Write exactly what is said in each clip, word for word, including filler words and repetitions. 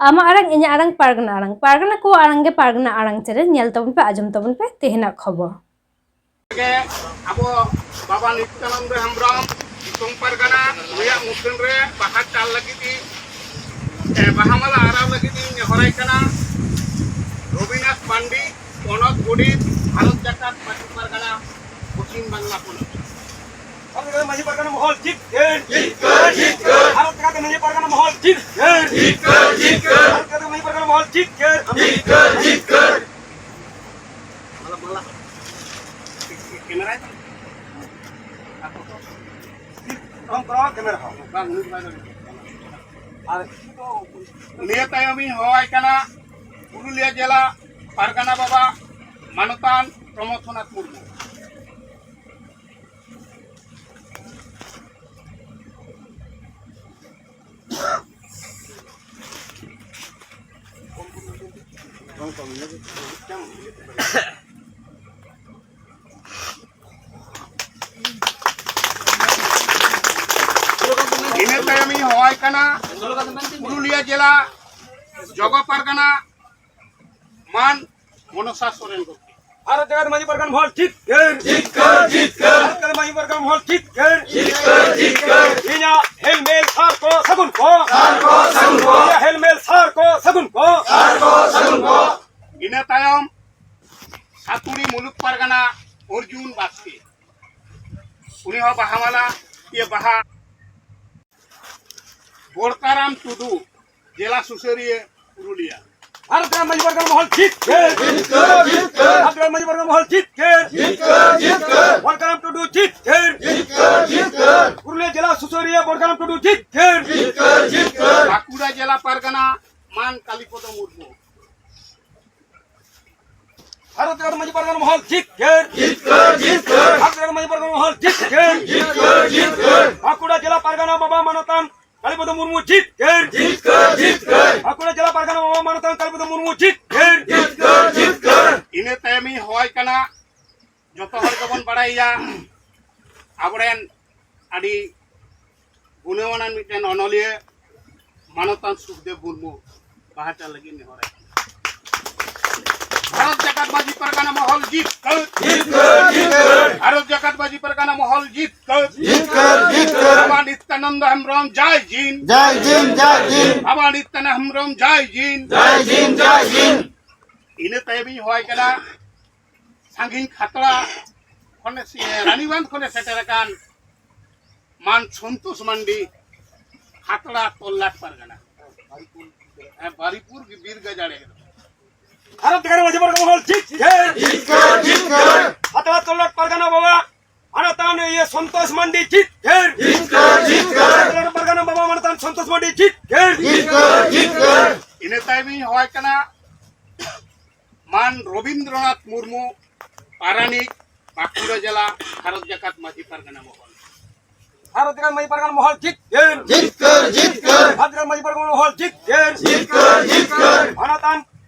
ᱟᱢᱟᱜ ᱟᱲᱟᱝ, ᱤᱧᱟᱹᱜ ᱟᱲᱟᱝ, ᱯᱟᱨᱜᱟᱱᱟ ᱟᱲᱟᱝ, ᱯᱟᱨᱜᱟᱱᱟ ᱠᱚᱣᱟᱜ ᱟᱲᱟᱝ ᱜᱮ ᱯᱟᱨᱜᱟᱱᱟ ᱟᱲᱟᱝ ᱪᱮᱱᱮᱞ᱾ ᱧᱮᱞ ᱛᱟᱵᱚᱱ ᱯᱮ, ᱟᱸᱡᱚᱢ ᱛᱟᱵᱚᱱ ᱯᱮ ᱛᱮᱦᱮᱧᱟᱜ ᱠᱷᱚᱵᱚᱨ᱾ ᱜᱮ ᱟᱵᱚ ᱵᱟᱵᱟ ᱱᱤᱛᱭᱟᱱᱚᱱᱫ ᱦᱮᱢᱵᱨᱚᱢ ᱫᱤᱥᱚᱢ ᱯᱟᱨᱜᱟᱱᱟ, ᱩᱱᱤᱭᱟᱜ ᱢᱩᱴᱷᱟᱹᱱ ᱨᱮ ᱵᱟᱦᱟ ᱪᱟᱞ ᱞᱟᱹᱜᱤᱫ ᱤᱧ, ᱮ, ᱵᱟᱦᱟ ᱢᱟᱞᱟ ᱟᱨᱟᱣ ᱞᱟᱹᱜᱤᱫ ᱤᱧ ᱱᱮᱦᱚᱨᱟᱭ ᱠᱟᱱᱟ᱾ ᱨᱚᱵᱤᱱᱟᱛᱷ ᱢᱟᱱᱰᱤ, ᱯᱚᱱᱚᱛ ᱜᱚᱰᱮᱛ, ᱵᱷᱟᱨᱚᱛ ᱡᱟᱠᱟᱛ ᱢᱟᱹᱡᱷᱤ ᱯᱟᱨᱜᱟᱱᱟ, ᱯᱚᱪᱷᱤᱢ ᱵᱟᱝᱞᱟ ᱯᱚᱱᱚᱛ᱾ ᱵᱷᱟᱨᱚᱛ ᱡᱟᱠᱟᱛ ᱢᱟᱹᱡᱷᱤ ᱯᱟᱨᱜᱟᱱᱟ ᱢᱚᱦᱚᱞ ᱡᱤᱛᱠᱟᱹᱨ᱾ ᱡᱤᱛᱠᱟᱹᱨ, ᱡᱤᱛᱠᱟᱹᱨ᱾ ᱵᱷᱟᱨᱚᱛ ᱡᱟᱠᱟᱛ ᱢᱟᱹᱡᱷᱤ ᱯᱟᱨᱜᱟᱱᱟ ᱢᱚᱦᱚᱞ ᱡᱤᱛᱠᱟᱹᱨ᱾ ᱡᱤᱛᱠᱟᱹᱨ, ᱡᱤᱛᱠᱟᱹᱨ᱾ ᱵᱷᱟᱨᱚᱛ ᱡᱟᱠᱟᱛ ᱢᱟᱹᱡᱷᱤ ᱯᱟᱨᱜᱟᱱᱟ ᱢᱚᱦᱚᱞ ᱡᱤᱛᱠᱟᱹᱨ᱾ ᱡᱤᱛᱠᱟᱹᱨ, ᱡᱤᱛᱠᱟᱹᱨ᱾ ᱢᱟᱞᱟ, ᱢᱟᱞᱟ᱾ ᱠᱮᱢᱮᱨᱟᱭ ᱛᱟᱢ? ᱵᱟᱝ, ᱠᱚᱨᱟᱣᱟ ᱠᱮᱢᱮᱨᱟ ᱦᱚᱸ᱾ ᱵᱟᱝ, ᱩᱱᱤ ᱫᱚ ᱵᱟᱭ ᱫᱟᱲᱮᱭᱟᱜᱼᱟ᱾ ᱟᱨ ᱱᱤᱭᱟᱹ ᱛᱟᱭᱚᱢ ᱤᱧ ᱦᱚᱦᱚᱣᱟᱭ ᱠᱟᱱᱟ ᱯᱩᱨᱩᱞᱤᱭᱟᱹ ᱡᱮᱞᱟ ᱯᱟᱨᱜᱟᱱᱟ ᱵᱟᱵᱟ ᱢᱟᱱᱚᱛᱟᱱ ᱯᱨᱚᱢᱳᱫᱽᱱᱟᱛᱷ ᱢᱩᱨᱢᱩ᱾ ᱤᱱᱟᱹ ᱛᱟᱭᱚᱢ ᱤᱧ ᱦᱚᱦᱚᱣᱟᱭ ᱠᱟᱱᱟ ᱯᱩᱨᱩᱞᱤᱭᱟᱹ ᱡᱮᱞᱟ ᱡᱚᱜᱚ ᱯᱟᱨᱜᱟᱱᱟ ᱢᱟᱱ ᱢᱚᱱᱚᱥᱟ ᱥᱚᱨᱮᱱ ᱜᱚᱢᱠᱮ᱾ ᱵᱷᱟᱨᱚᱛ ᱡᱟᱠᱟᱛ ᱢᱟᱹᱡᱷᱤ ᱯᱟᱨᱜᱟᱱᱟ ᱢᱚᱦᱚᱞ ᱡᱤᱛᱠᱟᱹᱨ᱾ ᱡᱤᱛᱠᱟᱹᱨ, ᱡᱤᱛᱠᱟᱹᱨ᱾ ᱵᱷᱟᱨᱚᱛ ᱡᱟᱠᱟᱛ ᱢᱟᱹᱡᱷᱤ ᱯᱟᱨᱜᱟᱱᱟ ᱢᱚᱦᱚᱞ ᱡᱤᱛᱠᱟᱹᱨ᱾ ᱡᱤᱛᱠᱟᱹᱨ, ᱡᱤᱛᱠᱟᱹᱨ᱾ ᱤᱧᱟᱹᱜ ᱦᱮᱞᱢᱮᱞ ᱥᱟᱨ ᱠᱚ ᱥᱟᱹᱜᱩᱱ ᱠᱚ᱾ ᱥᱟᱨ ᱠᱚ ᱥᱟᱹᱜᱩᱱ ᱠᱚ᱾ ᱤᱧᱟᱹᱜ ᱦᱮᱞᱢᱮᱞ ᱥᱟᱨ ᱠᱚ ᱥᱟᱹᱜᱩᱱ ᱠᱚ᱾ ᱥᱟᱨ ᱠᱚ ᱥᱟᱹᱜᱩᱱ ᱠᱚ᱾ ᱤᱱᱟᱹ ᱛᱟᱭᱚᱢ ᱥᱟᱹᱛᱩᱲᱤ ᱢᱩᱞᱩᱠ ᱯᱟᱨᱜᱟᱱᱟ ᱚᱨᱡᱩᱱ ᱵᱟᱥᱠᱮ, ᱩᱱᱤ ᱦᱚᱸ ᱵᱟᱦᱟ ᱢᱟᱞᱟ, ᱤᱭᱟᱹ, ᱵᱟᱦᱟ᱾ ᱵᱚᱲᱠᱟᱨᱟᱢ ᱴᱩᱰᱩ, ᱡᱮᱞᱟ ᱥᱩᱥᱟᱹᱨᱤᱭᱟᱹ, ᱯᱩᱨᱩᱞᱤᱭᱟ᱾ ᱵᱷᱟᱨᱚᱛ ᱡᱟᱠᱟᱛ ᱢᱟᱹᱡᱷᱤ ᱯᱟᱨᱜᱟᱱᱟ ᱢᱚᱦᱚᱞ ᱡᱤᱛᱠᱟᱹᱨ᱾ ᱡᱤᱛᱠᱟᱹᱨ, ᱡᱤᱛᱠᱟᱹᱨ᱾ ᱵᱷᱟᱨᱚᱛ ᱡᱟᱠᱟᱛ ᱢᱟᱹᱡᱷᱤ ᱯᱟᱨᱜᱟᱱᱟ ᱢᱚᱦᱚᱞ ᱡᱤᱛᱠᱟᱹᱨ᱾ ᱡᱤᱛᱠᱟᱹᱨ, ᱡᱤᱛᱠᱟᱹᱨ᱾ ᱵᱚᱲᱠᱟᱨᱟᱢ ᱴᱩᱰᱩ ᱡᱤᱛᱠᱟᱹᱨ᱾ ᱡᱤᱛᱠᱟᱹᱨ, ᱡᱤᱛᱠᱟᱹᱨ᱾ ᱯᱩᱨᱩᱞᱤᱭᱟᱹ ᱡᱮᱞᱟ ᱥᱩᱥᱟᱹᱨᱤᱭᱟᱹ ᱵᱚᱲᱠᱟᱨᱟᱢ ᱴᱩᱰᱩ ᱡᱤᱛᱠᱟᱹᱨ᱾ ᱡᱤᱛᱠᱟᱹᱨ, ᱡᱤᱛᱠᱟᱹᱨ᱾ ᱵᱟᱸᱠᱩᱲᱟ ᱡᱮᱞᱟ ᱯᱟᱨᱜᱟᱱᱟ ᱢᱟᱱ ᱠᱟᱞᱤᱯᱚᱫᱚ ᱢᱩᱨᱢᱩ᱾ ᱵᱷᱟᱨᱚᱛ ᱡᱟᱠᱟᱛ ᱢᱟᱹᱡᱷᱤ ᱯᱟᱨᱜᱟᱱᱟ ᱢᱚᱦᱚᱞ ᱡᱤᱛᱠᱟᱹᱨ᱾ ᱡᱤᱛᱠᱟᱹᱨ, ᱡᱤᱛᱠᱟᱹᱨ᱾ ᱵᱷᱟᱨᱚᱛ ᱡᱟᱠᱟᱛ ᱢᱟᱹᱡᱷᱤ ᱯᱟᱨᱜᱟᱱᱟ ᱢᱚᱦᱚᱞ ᱡᱤᱛᱠᱟᱹᱨ᱾ ᱡᱤᱛᱠᱟᱹᱨ, ᱡᱤᱛᱠᱟᱹᱨ᱾ ᱵᱟᱸᱠᱩᱲᱟ ᱡᱮᱞᱟ ᱯᱟᱨᱜᱟᱱᱟ ᱵᱟᱵᱟ ᱢᱟᱱᱚᱛᱟᱱ ᱠᱟᱞᱤᱯᱚᱫᱚ ᱢᱩᱨᱢᱩ ᱡᱤᱛᱠᱟᱹᱨ᱾ ᱡᱤᱛᱠᱟᱹᱨ, ᱡᱤᱛᱠᱟᱹᱨ᱾ ᱵᱟᱸᱠᱩᱲᱟ ᱡᱮᱞᱟ ᱯᱟᱨᱜᱟᱱᱟ ᱵᱟᱵᱟ ᱢᱟᱱᱚᱛᱟᱱ ᱠᱟᱞᱤᱯᱚᱫᱚ ᱢᱩᱨᱢᱩ ᱡᱤᱛᱠᱟᱹᱨ᱾ ᱡᱤᱛᱠᱟᱹᱨ, ᱡᱤᱛᱠᱟᱹᱨ᱾ ᱤᱱᱟᱹ ᱛᱟᱭᱚᱢᱤᱧ ᱦᱚᱦᱚᱭ ᱠᱟᱱᱟ, ᱡᱚᱛᱚ ᱦᱚᱲ ᱜᱮᱵᱚᱱ ᱵᱟᱲᱟᱭᱟ, ᱟᱵᱚᱨᱮᱱ ᱟᱹᱰᱤ ᱜᱩᱱᱟᱹᱣᱟᱱᱟᱱ ᱢᱤᱫᱴᱮᱱ ᱚᱱᱚᱞᱤᱭᱟᱹ ᱢᱟᱱᱚᱛᱟᱱ ᱥᱩᱠᱫᱮᱵ ᱢᱩᱨᱢᱩ᱾ ᱯᱟᱦᱴᱟ ᱞᱟᱹᱜᱤᱫ ᱱᱮᱦᱚᱨ᱾ ᱵᱷᱟᱨᱚᱛ ᱡᱟᱠᱟᱛ ᱢᱟᱹᱡᱷᱤ ᱯᱟᱨᱜᱟᱱᱟ ᱢᱚᱦᱚᱞ ᱡᱤᱛᱠᱟᱹᱨ᱾ ᱡᱤᱛᱠᱟᱹᱨ, ᱡᱤᱛᱠᱟᱹᱨ᱾ ᱵᱷᱟᱨᱚᱛ ᱡᱟᱠᱟᱛ ᱢᱟᱹᱡᱷᱤ ᱯᱟᱨᱜᱟᱱᱟ ᱢᱚᱦᱚᱞ ᱡᱤᱛᱠᱟᱹᱨ᱾ ᱡᱤᱛᱠᱟᱹᱨ, ᱡᱤᱛᱠᱟᱹᱨ᱾ ᱵᱟᱵᱟ ᱱᱤᱛᱭᱟᱱᱚᱱᱫᱚ ᱦᱮᱢᱵᱨᱚᱢ ᱡᱟᱭ ᱡᱤᱱ᱾ ᱡᱟᱭ ᱡᱤᱱ, ᱡᱟᱭ ᱡᱤᱱ᱾ ᱵᱟᱵᱟ ᱱᱤᱛᱭᱟᱱᱚᱱᱫᱚ ᱦᱮᱢᱵᱨᱚᱢ ᱡᱟᱭ ᱡᱤᱱ᱾ ᱡᱟᱭ ᱡᱤᱱ, ᱡᱟᱭ ᱡᱤᱱ᱾ ᱤᱱᱟᱹ ᱛᱟᱭᱚᱢ ᱤᱧ ᱦᱚᱦᱚᱭ ᱠᱟᱱᱟ ᱥᱟᱺᱜᱤᱧ ᱠᱷᱟᱛᱲᱟ ᱠᱷᱚᱱᱮ ᱥᱮ-, ᱨᱟᱱᱤᱵᱟᱸᱫᱷ ᱠᱷᱚᱱᱮ ᱥᱮᱴᱮᱨ ᱟᱠᱟᱱ ᱢᱟᱱ ᱥᱚᱱᱛᱳᱥ ᱢᱟᱱᱰᱤ, ᱠᱷᱟᱛᱲᱟ ᱛᱚᱞᱞᱟᱴ ᱯᱟᱨᱜᱟᱱᱟ᱾ ᱦᱮᱸ, ᱵᱟᱨᱤᱯᱩᱨ ᱵᱤᱨ ᱜᱟᱡᱟᱲ ᱮᱠᱫᱚᱢ᱾ ᱵᱷᱟᱨᱚᱛ ᱡᱟᱠᱟᱛ ᱢᱟᱹᱡᱷᱤ ᱯᱟᱨᱜᱟᱱᱟ ᱢᱚᱦᱚᱞ ᱡᱤᱛᱠᱟᱹᱨ᱾ ᱡᱤᱛᱠᱟᱹᱨ, ᱡᱤᱛᱠᱟᱹᱨ᱾ ᱠᱷᱟᱛᱲᱟ ᱛᱚᱞᱞᱟᱴ ᱯᱟᱨᱜᱟᱱᱟ ᱵᱟᱵᱟ ᱢᱟᱱᱚᱛᱟᱱ ᱤᱭᱟᱹ ᱥᱚᱱᱛᱳᱥ ᱢᱟᱱᱰᱤ ᱡᱤᱛᱠᱟᱹᱨ᱾ ᱡᱤᱛᱠᱟᱹᱨ, ᱡᱤᱛᱠᱟᱹᱨ᱾ ᱠᱷᱟᱛᱲᱟ ᱯᱟᱨᱜᱟᱱᱟ ᱵᱟᱵᱟ ᱢᱟᱱᱚᱛᱟᱱ ᱥᱚᱱᱛᱳᱥ ᱢᱟᱱᱰᱤ ᱡᱤᱛᱠᱟᱹᱨ᱾ ᱡᱤᱛᱠᱟᱹᱨ, ᱡᱤᱛᱠᱟᱹᱨ᱾ ᱤᱱᱟᱹ ᱛᱟᱭᱚᱢ ᱤᱧ ᱦᱚᱦᱚᱭ ᱠᱟᱱᱟ ᱢᱟᱱ ᱨᱚᱵᱤᱱᱫᱨᱚᱱᱟᱛᱷ ᱢᱩᱨᱢᱩ, ᱯᱟᱨᱟᱱᱤᱠ, ᱵᱟᱸᱠᱩᱲᱟ ᱡᱮᱞᱟ, ᱵᱷᱟᱨᱚᱛ ᱡᱟᱠᱟᱛ ᱢᱟᱹᱡᱷᱤ ᱯᱟᱨᱜᱟᱱᱟ ᱢᱚᱦᱚᱞ᱾ ᱵᱷᱟᱨᱚᱛ ᱡᱟᱠᱟᱛ ᱢᱟᱹᱡᱷᱤ ᱯᱟᱨᱜᱟᱱᱟ ᱢᱚᱦᱚᱞ ᱡᱤᱛᱠᱟᱹᱨ᱾ ᱡᱤᱛᱠᱟᱹᱨ, ᱡᱤᱛᱠᱟᱹᱨ᱾ ᱵᱷᱟᱨᱚᱛ ᱡᱟᱠᱟᱛ ᱢᱟᱹᱡᱷᱤ ᱯᱟᱨᱜᱟᱱᱟ ᱢᱚᱦᱚᱞ ᱡᱤᱛᱠᱟᱹᱨ᱾ ᱡᱤᱛᱠᱟᱹᱨ, ᱡᱤᱛᱠᱟᱹᱨ᱾ ᱢᱟᱱᱚᱛᱟᱱ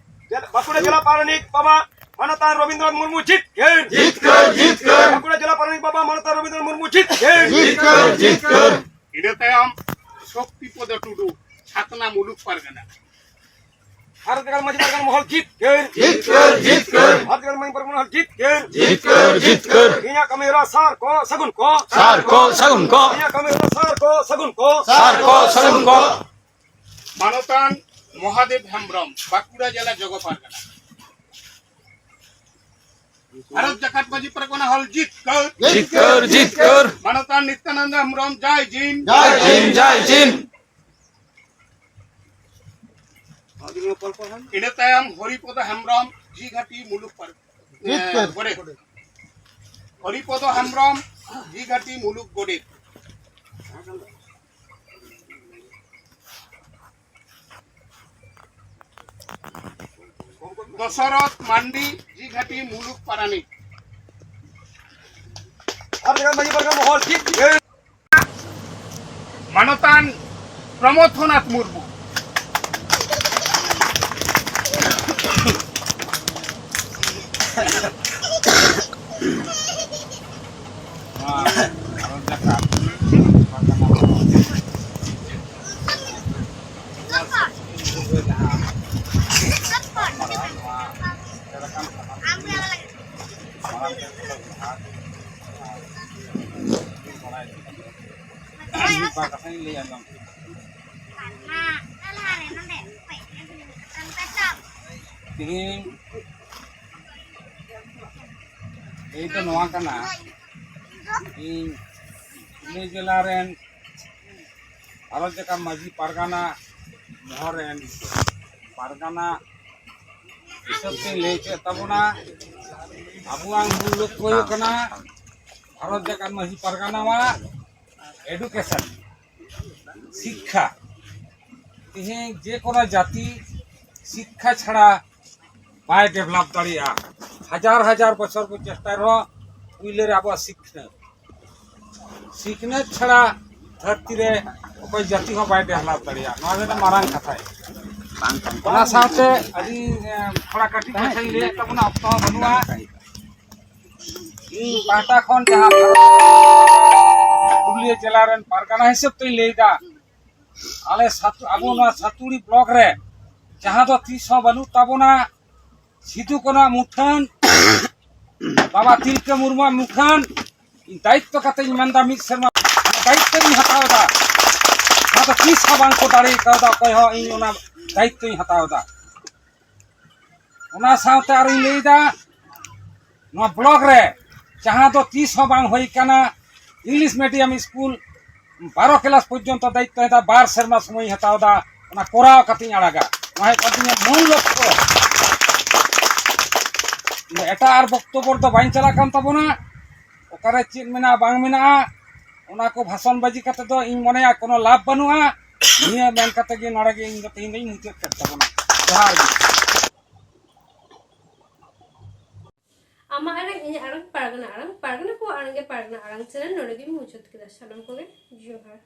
ᱡᱮᱞᱟ, ᱵᱟᱸᱠᱩᱲᱟ ᱡᱮᱞᱟ ᱯᱟᱨᱟᱱᱤᱠ ᱵᱟᱵᱟ ᱢᱟᱱᱚᱛᱟᱱ ᱨᱚᱵᱤᱱᱫᱨᱚᱱᱟᱛᱷ ᱢᱩᱨᱢᱩ ᱡᱤᱛᱠᱟᱹᱨ᱾ ᱡᱤᱛᱠᱟᱹᱨ, ᱡᱤᱛᱠᱟᱹᱨ᱾ ᱵᱟᱸᱠᱩᱲᱟ ᱡᱮᱞᱟ ᱯᱟᱨᱟᱱᱤᱠ ᱵᱟᱵᱟ ᱢᱟᱱᱚᱛᱟᱱ ᱨᱚᱵᱤᱱᱫᱨᱚᱱᱟᱛᱷ ᱢᱩᱨᱢᱩ ᱡᱤᱛᱠᱟᱹᱨ᱾ ᱡᱤᱛᱠᱟᱹᱨ, ᱡᱤᱛᱠᱟᱹᱨ᱾ ᱤᱱᱟᱹ ᱛᱟᱭᱚᱢ ᱥᱚᱠᱛᱤᱯᱚᱫᱚ ᱴᱩᱰᱩ, ᱪᱷᱟᱛᱱᱟ ᱢᱩᱞᱩᱠ ᱯᱟᱨᱜᱟᱱᱟ᱾ ᱵᱷᱟᱨᱚᱛ ᱡᱟᱠᱟᱛ ᱢᱟᱹᱡᱷᱤ ᱯᱟᱨᱜᱟᱱᱟ ᱢᱚᱦᱚᱞ ᱡᱤᱛᱠᱟᱹᱨ᱾ ᱡᱤᱛᱠᱟᱹᱨ, ᱡᱤᱛᱠᱟᱹᱨ᱾ ᱵᱷᱟᱨᱚᱛ ᱡᱟᱠᱟᱛ ᱢᱟᱹᱡᱷᱤ ᱯᱟᱨᱜᱟᱱᱟ ᱢᱚᱦᱚᱞ ᱡᱤᱛᱠᱟᱹᱨ᱾ ᱡᱤᱛᱠᱟᱹᱨ, ᱡᱤᱛᱠᱟᱹᱨ᱾ ᱤᱧᱟᱹᱜ ᱠᱟᱹᱢᱤ ᱦᱚᱨᱟ ᱥᱟᱨ ᱠᱚ ᱥᱟᱹᱜᱩᱱ ᱠᱚ᱾ ᱥᱟᱨ ᱠᱚ ᱥᱟᱹᱜᱩᱱ ᱠᱚ᱾ ᱤᱧᱟᱹᱜ ᱠᱟᱹᱢᱤ ᱦᱚᱨᱟ ᱥᱟᱨ ᱠᱚ ᱥᱟᱹᱜᱩᱱ ᱠᱚ᱾ ᱥᱟᱨ ᱠᱚ ᱥᱟᱹᱜᱩᱱ ᱠᱚ᱾ ᱢᱟᱱᱚᱛᱟᱱ ᱢᱚᱦᱟᱫᱮᱵ ᱦᱮᱢᱵᱨᱚᱢ, ᱵᱟᱸᱠᱩᱲᱟ ᱡᱮᱞᱟ ᱡᱚᱜᱚ ᱯᱟᱨᱜᱟᱱᱟ᱾ ᱵᱷᱟᱨᱚᱛ ᱡᱟᱠᱟᱛ ᱢᱟᱹᱡᱷᱤ ᱯᱟᱨᱜᱟᱱᱟ ᱦᱚᱞ ᱡᱤᱛᱠᱟᱹᱨ᱾ ᱡᱤᱛᱠᱟᱹᱨ, ᱡᱤᱛᱠᱟᱹᱨ᱾ ᱢᱟᱱᱚᱛᱟᱱ ᱱᱤᱛᱭᱟᱱᱚᱱᱫᱚ ᱦᱮᱢᱵᱨᱚᱢ ᱡᱟᱭ ᱡᱤᱱ᱾ ᱡᱟᱭ ᱡᱤᱱ, ᱡᱟᱭ ᱡᱤᱱ᱾ ᱤᱱᱟᱹ ᱛᱟᱭᱚᱢ ᱦᱚᱨᱤᱯᱚᱫᱚ ᱦᱮᱢᱵᱨᱚᱢ, ᱡᱤ ᱜᱷᱟᱴᱤ ᱢᱩᱞᱩᱠ ᱯᱟᱨ-, ᱡᱤᱛᱠᱟᱹᱨ᱾ ᱮ, ᱜᱚᱰᱮᱛ᱾ ᱦᱚᱨᱤᱯᱚᱫᱚ ᱦᱮᱢᱵᱨᱚᱢ, ᱡᱤ ᱜᱷᱟᱴᱤ ᱢᱩᱞᱩᱠ ᱜᱚᱰᱮᱛ᱾ ᱫᱚᱥᱚᱨᱚᱛᱷ ᱢᱟᱱᱰᱤ, ᱡᱤ ᱜᱷᱟᱴᱤ ᱢᱩᱞᱩᱠ ᱯᱟᱨᱟᱱᱤᱠ᱾ ᱟᱨ ᱡᱟᱭᱜᱟ ᱢᱟᱹᱡᱷᱤ ᱯᱟᱨᱜᱟᱱᱟ ᱢᱚᱦᱚᱞ ᱡᱤᱛᱠᱟᱹᱨ᱾ ᱢᱟᱱᱚᱛᱟᱱ ᱯᱨᱚᱢᱚᱛᱷᱚᱱᱟᱛᱷ ᱢᱩᱨᱢᱩ᱾ ᱢᱟᱲᱟᱝ ᱛᱮ ᱡᱚᱦᱟᱨ᱾ ᱟᱨ ᱢᱤᱫ ᱵᱟᱨ ᱠᱟᱛᱷᱟᱧ ᱞᱟᱹᱭ ᱟᱸᱡᱚᱢ ᱠᱮᱫᱟ᱾ ᱛᱮᱦᱮᱧ ᱞᱟᱹᱭ ᱫᱚ ᱱᱚᱣᱟ ᱠᱟᱱᱟ, ᱤᱧ ᱯᱩᱨᱩᱞᱤᱭᱟᱹ ᱡᱮᱞᱟ ᱨᱮᱱ ᱵᱷᱟᱨᱚᱛ ᱡᱟᱠᱟᱛ ᱢᱟᱹᱡᱷᱤ ᱯᱟᱨᱜᱟᱱᱟ ᱢᱚᱦᱚᱞ ᱨᱮᱱ ᱯᱟᱨᱜᱟᱱᱟ ᱦᱤᱥᱟᱹᱵ ᱛᱮᱧ ᱞᱟᱹᱭ ᱦᱚᱪᱚᱭᱮᱫ ᱛᱟᱵᱚᱱᱟ, ᱟᱵᱚᱣᱟᱜ ᱢᱩᱞ ᱞᱚᱠᱠᱷᱚ ᱦᱩᱭᱩᱜ ᱠᱟᱱᱟ ᱵᱷᱟᱨᱚᱛ ᱡᱟᱠᱟᱛ ᱢᱟᱹᱡᱷᱤ ᱯᱟᱨᱜᱟᱱᱟᱣᱟᱜ education, ᱥᱤᱠᱠᱷᱟ᱾ ᱛᱮᱦᱮᱧ ᱡᱮ ᱠᱳᱱᱳ ᱡᱟᱹᱛᱤ ᱥᱤᱠᱠᱷᱟ ᱪᱷᱟᱲᱟ ᱵᱟᱭ develop ᱫᱟᱲᱮᱭᱟᱜᱼᱟ᱾ ᱦᱟᱡᱟᱨ ᱦᱟᱡᱟᱨ ᱵᱚᱪᱷᱚᱨ ᱵᱚ ᱪᱮᱥᱴᱟᱭ ᱨᱮᱦᱚᱸ, ᱯᱩᱭᱞᱟᱹ ᱨᱮ ᱟᱵᱚᱣᱟᱜ ᱥᱤᱠᱷᱱᱟᱹᱛ, ᱥᱤᱠᱷᱱᱟᱹᱛ ᱪᱷᱟᱲᱟ ᱫᱷᱟᱹᱨᱛᱤ ᱨᱮ ᱚᱠᱚᱭ ᱡᱟᱹᱛᱤ ᱦᱚᱸ ᱵᱟᱭ develop ᱫᱟᱲᱮᱭᱟᱜᱼᱟ᱾ ᱱᱚᱣᱟ ᱜᱮ ᱢᱟᱨᱟᱝ ᱠᱟᱛᱷᱟ᱾ ᱚᱱᱟ ᱥᱟᱶᱛᱮ ᱟᱹᱰᱤ, ᱮ, ᱛᱷᱚᱲᱟ ᱠᱟᱹᱴᱤᱡ ᱢᱟᱪᱷᱟᱧ ᱞᱟᱹᱭᱮᱫ ᱛᱟᱵᱚᱱᱟ, ᱚᱠᱛᱚ ᱦᱚᱸ ᱵᱟᱹᱱᱩᱜᱼᱟ᱾ ᱤᱧ ᱯᱟᱦᱴᱟ ᱠᱷᱚᱱ ᱡᱟᱦᱟᱸ ᱯᱩᱨᱩᱞᱤᱭᱟᱹ ᱡᱮᱞᱟ ᱨᱮᱱ ᱯᱟᱨᱜᱟᱱᱟ ᱦᱤᱥᱟᱹᱵ ᱛᱮᱧ ᱞᱟᱹᱭᱫᱟ, ᱟᱞᱮ ᱥᱟᱛᱩ-, ᱟᱵᱚ ᱱᱚᱣᱟ ᱥᱟᱛᱩᱲᱤ block ᱨᱮ ᱡᱟᱦᱟᱸ ᱫᱚ ᱛᱤᱥ ᱦᱚᱸ ᱵᱟᱹᱱᱩᱜ ᱛᱟᱵᱚᱱᱟ, ᱥᱤᱫᱩ ᱠᱟᱹᱱᱩᱣᱟᱜ ᱢᱩᱴᱷᱟᱹᱱ, ᱵᱟᱵᱟ ᱛᱤᱞᱠᱟᱹ ᱢᱩᱨᱢᱩᱣᱟᱜ ᱢᱩᱴᱷᱟᱹᱱ, ᱤᱧ ᱫᱟᱭᱤᱛᱛᱚ ᱠᱟᱛᱮᱧ ᱢᱮᱱᱫᱟ, ᱢᱤᱫ ᱥᱮᱨᱢᱟ ᱫᱟᱭᱤᱛᱛᱚᱧ ᱦᱟᱛᱟᱣ ᱮᱫᱟ᱾ ᱚᱱᱟ ᱫᱚ ᱛᱤᱥ ᱦᱚᱸ ᱵᱟᱝ ᱠᱚ ᱫᱟᱲᱮ ᱠᱟᱣᱫᱟ ᱚᱠᱚᱭ ᱦᱚᱸ, ᱤᱧ ᱚᱱᱟ ᱫᱟᱭᱤᱛᱛᱚᱧ ᱦᱟᱛᱟᱣ ᱮᱫᱟ᱾ ᱚᱱᱟ ᱥᱟᱶᱛᱮ ᱟᱨᱚᱧ ᱞᱟᱹᱭᱫᱟ, ᱱᱚᱣᱟ block ᱨᱮ ᱡᱟᱦᱟᱸ ᱫᱚ ᱛᱤᱥ ᱦᱚᱸ ᱵᱟᱝ ᱦᱩᱭ ᱠᱟᱱᱟ, English medium school ᱵᱟᱨᱚ class ᱯᱚᱨᱡᱚᱱᱛᱚ ᱫᱟᱭᱤᱛᱛᱚ ᱦᱟᱛᱟᱣ, ᱵᱟᱨ ᱥᱮᱨᱢᱟ ᱥᱚᱢᱚᱭ ᱦᱟᱛᱟᱣ ᱮᱫᱟ, ᱚᱱᱟ ᱠᱚᱨᱟᱣ ᱠᱟᱛᱮᱧ ᱟᱲᱟᱜᱟ᱾ ᱱᱚᱣᱟ ᱦᱩᱭᱩᱜ ᱠᱟᱱ ᱛᱤᱧᱟᱹ ᱢᱩᱞ ᱞᱚᱠᱠᱷᱚ᱾ ᱮᱴᱟᱜ ᱟᱨ ᱵᱚᱠᱛᱚᱵᱵᱚ ᱫᱚ ᱵᱟᱹᱧ ᱪᱟᱞᱟᱜ ᱠᱟᱱ ᱛᱟᱵᱚᱱᱟ᱾ ᱚᱠᱟᱨᱮ ᱪᱮᱫ ᱢᱮᱱᱟᱜᱼᱟ ᱵᱟᱝ ᱢᱮᱱᱟᱜᱼᱟ, ᱚᱱᱟ ᱠᱚ ᱵᱷᱟᱥᱚᱱ ᱵᱟᱡᱤ ᱠᱟᱛᱮ ᱫᱚ ᱤᱧ ᱢᱚᱱᱮᱭᱟ ᱠᱳᱱᱳ ᱞᱟᱵᱷ ᱵᱟᱹᱱᱩᱜᱼᱟ᱾ ᱱᱤᱭᱟᱹ ᱢᱮᱱ ᱠᱟᱛᱮ ᱜᱮ ᱱᱚᱰᱮ ᱜᱮ ᱤᱧ ᱫᱚ ᱛᱮᱦᱮᱧ ᱫᱚᱧ ᱢᱩᱪᱟᱹᱫ ᱠᱮᱫ ᱛᱟᱵᱚᱱᱟ᱾ ᱡᱚᱦᱟᱨ ᱜᱮ᱾ ᱟᱢᱟᱜ ᱟᱲᱟᱝ, ᱤᱧᱟᱹᱜ ᱟᱲᱟᱝ, ᱯᱟᱨᱜᱟᱱᱟ ᱟᱲᱟᱝ, ᱯᱟᱨᱜᱟᱱᱟ ᱠᱚᱣᱟᱜ ᱟᱲᱟᱝ ᱜᱮ ᱯᱟᱨᱜᱟᱱᱟ ᱟᱲᱟᱝ ᱪᱮᱱᱮᱞ ᱱᱚᱰᱮ ᱜᱤᱧ ᱢᱩᱪᱟᱹᱫ ᱠᱮᱫᱟ᱾ ᱥᱟᱱᱟᱢ ᱠᱚᱜᱮ ᱡᱚᱦᱟᱨ᱾